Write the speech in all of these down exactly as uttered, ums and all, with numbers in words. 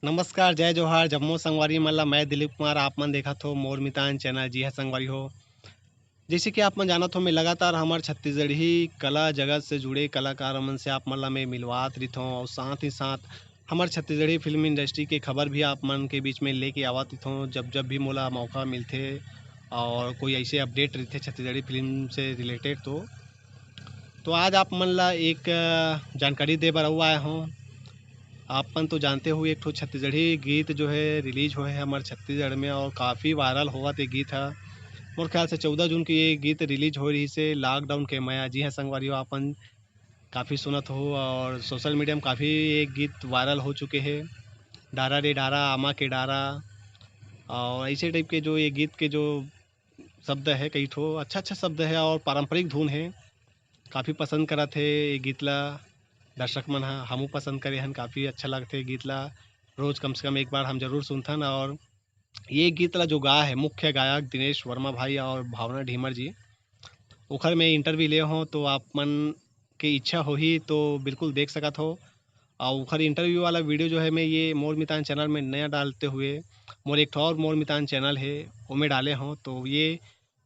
नमस्कार, जय जोहार, जम्मो संगवारी मन ला। मैं दिलीप कुमार, आप मन देखत हो मोर मितान चैनल। जी हाँ संगवारी हो, जैसे कि आप मन जानत हो, मैं लगातार हमर छत्तीसगढ़ी कला जगत से जुड़े कलाकार मन से आप मन ला मैं मिलवात रिथों और साथ ही साथ हमर छत्तीसगढ़ी फिल्म इंडस्ट्री के खबर भी आप मन के बीच में लेके आवत रिथों, जब जब भी मोला मौका मिलथे और कोई ऐसे अपडेट रहिथे छत्तीसगढ़ी फिल्म से रिलेटेड। तो तो आज आप मन ला एक, अ, जानकारी दे बर अउ आए हों। आप मन तो जानते हो, एक ठो छत्तीसगढ़ी गीत जो है रिलीज होए है हमर छत्तीसगढ़ में और काफ़ी वायरल होवत ये गीत ह। मोर ख्याल से चौदह जून के ये गीत रिलीज होए रहिस हे, लॉकडाउन के मया। जी हाँ संगवारी हो, आप मन काफ़ी सुनत हो और सोशल मीडिया में काफ़ी ये गीत वायरल हो चुके हे। डारा रे डारा, आमा के डारा और ऐसे टाइप के जो ये गीत के जो शब्द है, कई ठो अच्छा-अच्छा शब्द है और पारंपरिक धुन है। काफ़ी पसंद करत हे ये गीत ला दर्शक मन ह, हमू पसंद करे हन, काफ़ी अच्छा लगथे ये गीत ला। रोज़ कम से कम एक बार हम जरूर सुनथन और ये गीत ला जो गाए हे मुख्य गायक दिनेश वर्मा भाई और भावना ढीमर जी, ओखर मैं इंटरव्यू ले हों, तो आप मन के इच्छा होही तो बिल्कुल देख सकत हो। और ओखर इंटरव्यू वाला वीडियो जो है मैं ये मोर मितान चैनल में नया डालते हुए मोर एक ठो और मोर मितान चैनल है, ओमे डाले हों, तो ये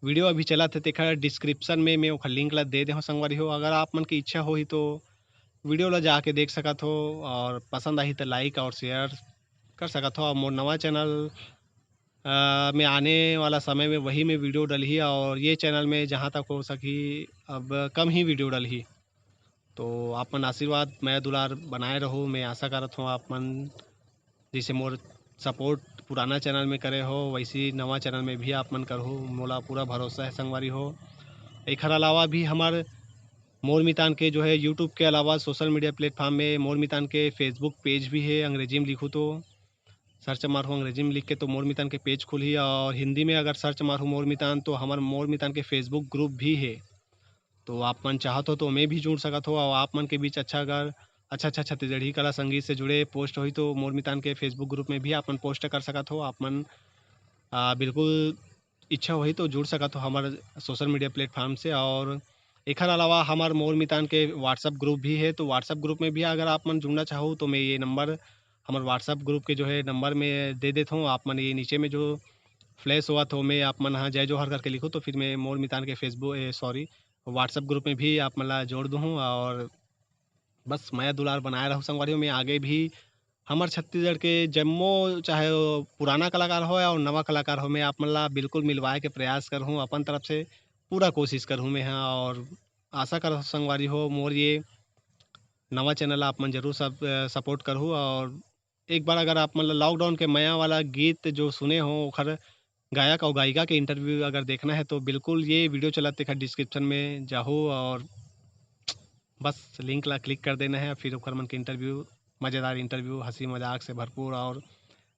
वीडियो अभी चलत हे, तेखर डिस्क्रिप्शन में मैं ओखर लिंक ला दे दे हों संगवारी हो। अगर आप मन के इच्छा होही तो वीडियो ला जाके देख सकत हो और पसंद आही तो लाइक और शेयर कर सकत हो। और मोर नवा चैनल, अ, में आने वाला समय में वही में वीडियो डलही और ये चैनल में जहाँ तक हो सकी अब कम ही वीडियो डलही। तो आप मन आशीर्वाद, मया दुलार बनाए रहो। मैं आशा करत हों आप मन जैसे मोर सपोर्ट पुराना चैनल में करे हो, वैसे ही नवा चैनल में भी आप मन करहू, मोला पूरा भरोसा है संगवारी हो। एखर अलावा भी हमर मोर मितान के जो है YouTube के अलावा सोशल मीडिया प्लेटफॉर्म में मोर मितान के Facebook पेज भी है, अंग्रेजी में लिखू तो सर्च मारहू अंग्रेजी में लिख के तो मोर मितान के पेज खुलही और हिंदी में अगर सर्च मारहू मोर मितान तो हमर मोर मितान के Facebook ग्रुप भी है। तो आप मन चाहत हो तो ओमे भी जुड़ सकत हो और आप मन के बीच अच्छा अगर अच्छा-अच्छा छत्तीसगढ़ी कला संगीत से जुड़े पोस्ट होही तो मोर मितान के Facebook ग्रुप में भी आप मन पोस्ट कर सकत हो। आप मन, आ, बिल्कुल इच्छा होही तो जुड़ सकत हो हमर सोशल मीडिया प्लेटफॉर्म से। और एखर अलावा हमर मोर मितान के WhatsApp ग्रुप भी है, तो WhatsApp ग्रुप में भी अगर आप मन जुड़ना चाहो तो मैं ये नंबर हमर WhatsApp ग्रुप के जो है नंबर में दे देत हूँ। आप मन ये नीचे में जो फ्लैश होवत हो, मैं आप मन ह जय जोहार करके लिखो तो फिर मैं मोर मितान के Facebook, ए, सॉरी, WhatsApp ग्रुप में भी आप मन ला जोड़ दूहूँ। और बस मया दुलार बनाए रहू संगवारी हो। मैं आगे भी हमर छत्तीसगढ़ के जम्मो, चाहे वो पुराना कलाकार हो या नवा कलाकार हो, मैं आप मन ला बिल्कुल मिलवाए के प्रयास करहूँ अपन तरफ से, पूरा कोशिश करहूँ मैं ह। और आशा करत हों संगवारी हो मोर ये नवा चैनल आप मन जरूर सब, अ, सपोर्ट करहू। और एक बार अगर आप मन ल लॉकडाउन के मया वाला गीत जो सुने हो ओखर गायक और गायिका के इंटरव्यू अगर देखना है तो बिल्कुल ये वीडियो चलत तेखर डिस्क्रिप्शन में जाहू और बस लिंक ला क्लिक कर देना है। फिर ओखर मन के इंटरव्यू, मज़ेदार इंटरव्यू, हंसी मजाक से भरपूर और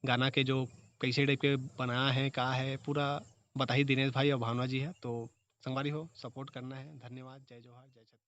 गाना के जो कैसे टाइप के बनाया है, का है, पूरा बताही दिनेश भाई और भावना जी है। तो संगवारी हो, सपोर्ट करना है। धन्यवाद। जय जोहार, जय छत्तीसगढ़।